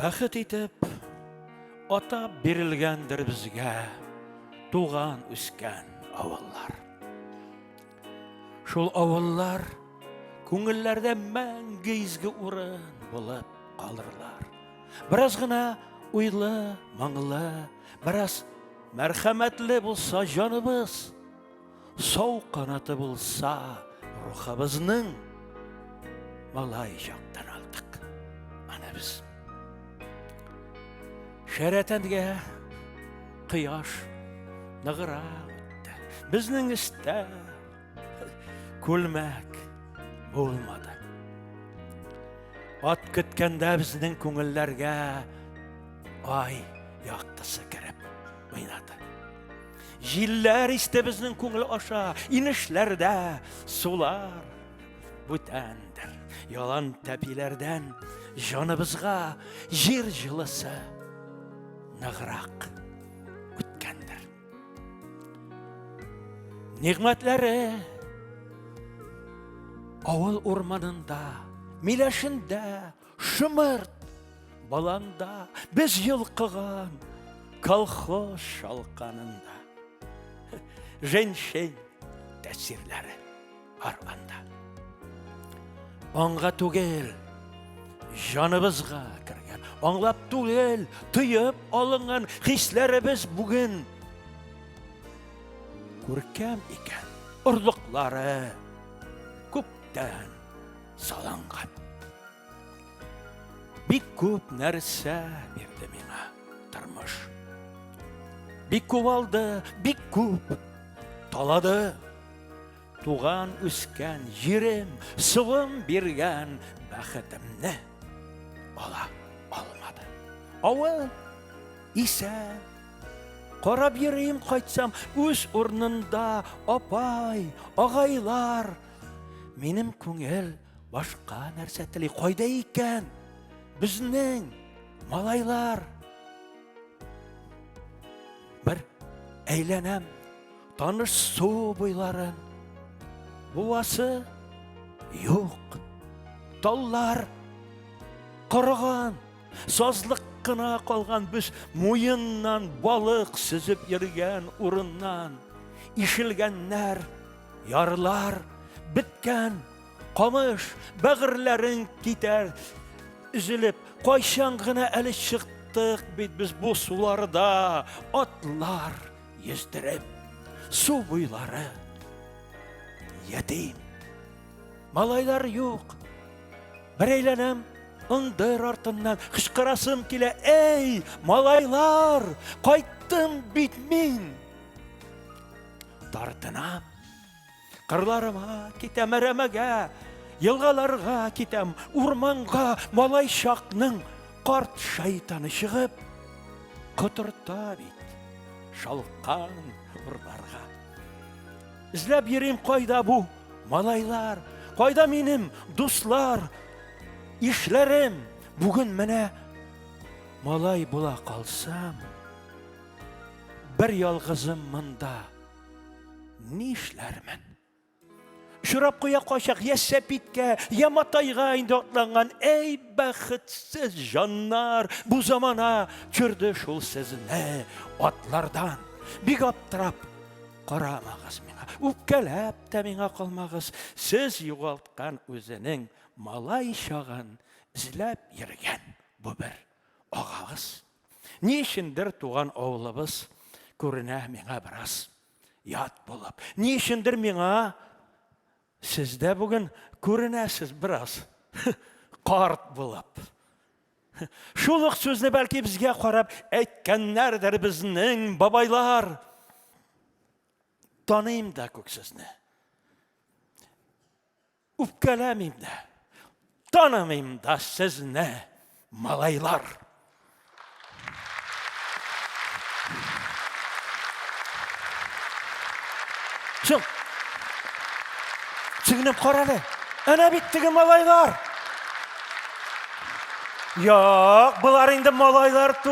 Бәхет итеп атап бирелгәндер безгә туган үскән авыллар. Шул авыллар күңелләрдә мәңге изге урын булып калырлар. Бераз гына уйлы, моңлы, бераз мәрхәмәтле булса җаныбыз, Сау канаты булса рухыбызның, малай чактан алдык аны без. Шәрәтәнгә кояш ныграк үтте. Безнең өстә күлмәк булмады. Ат көткәндә безнең күңелләргә ай яктысы кереп уйнады. Җилләр исте безнең күңел аша, инешләрдә сулар бүтәндер. Ялан тәпиләрдән җаныбызга җир җылысы ныграк үткәндер. Нигъмәтләре авыл урманында, миләшендә, Шымырт баланда без йолкыган колхоз шалканында. Женьшень тәэсирләре бар анда. Аңга түгел, җаныбызга кергән, аңлап түгел, тоеп алынган хисләребез бүген күркәм икән. Орлыклары күптән салынган. Бик күп нәрсә бирде миңа тормыш. Бик күп алды, бик күп талады. Туган үскән җирем, суым биргән бәхетемне ала алмады. Авыл исән. Карап йөрим кайтсам, үз урынында апай, агайлар. Минем күңел Башка нәрсә тели? Кайда икән? Безнең малайлар. Бер әйләнәм таныш су буйларын. Буасы юк. Таллар корыган, сазлык кына калган без муеннан балык сөзеп йөргән урыннан ишелгәннәр, ярлар беткән. Камыш бәгырьләрең китәр өзелеп. Кайчан гына әле чыктык бит без бу суларда атлар йөздереп. Су буйлары ятим. Малайлар юк. Бер әйләнәм ындыр артыннан кычкырасым килә. Эй, малайлар, кайттым бит мин. Тартынам. Кырларыма китәм, әрәмәгә, елгаларга китәм, урманга, малай чакның карт шайтаны чыгып, котырта бит шалкан урларга. Эзләп йөрим, кайда бу малайлар, кайда минем дуслар, ишләрем. Бүген менә малай була калсам, бер ялгызым монда. Нишләрмен? Очрап куя кайчак я сәпиткә, я матайга инде атланган. Әй, бәхетсез җаннар, бу замана төшерде шул сезне атлардан. Бик аптырап карамагыз миңа, үпкәләп тә миңа калмагыз. Сез югалткан үзенең малай чагын эзләп йөргән бу бер агагыз. Ни өчендер туган авылыбыз күренә миңа бераз ят булып. Ни өчендер миңа сез дә бүген күренәсез бераз карт булып. Шул ук сүзне бәлки безгә карап әйткәннәрдер безнең бабайлар. Таныйм да күк сезне. Үпкәләмим дә, танымыйм да сезне, малайлар. Соң, сеңлем, кара әле, әнә бит теге малайлар. Юк, болар инде малайлар түгел.